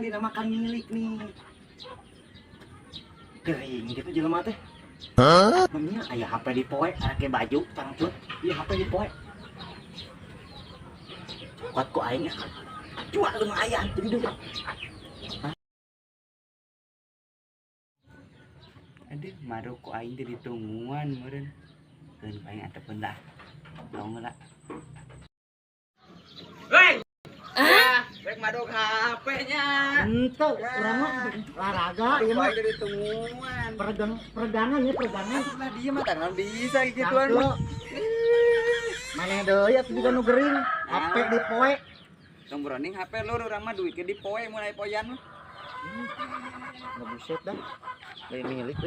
dinamakan milik nih. Gering gitu jelema teh. Namanya aya HP dipoe, aya baju cangcut, ieu HP dipoe. Kuat ku aing ya. Jual lumayan jadi duit. Aduh, maru ku aing teh ditungguan meureun. Keun ku aing antepkeun lah. Tong lah. Hei! Ah, rek madog HP-nya. Ente, urang mah olahraga ieu mah. Aing ditungguan. Peregang, peregangan ya, peregangan. Lah dia mah tangan bisa gituan mah. Mana deui atuh juga nu gering, HP dipoe. Tong beroning HP lur, urang mah duitnya dipoe mun aya poyan mah. Ngebuset dah. Lain milik.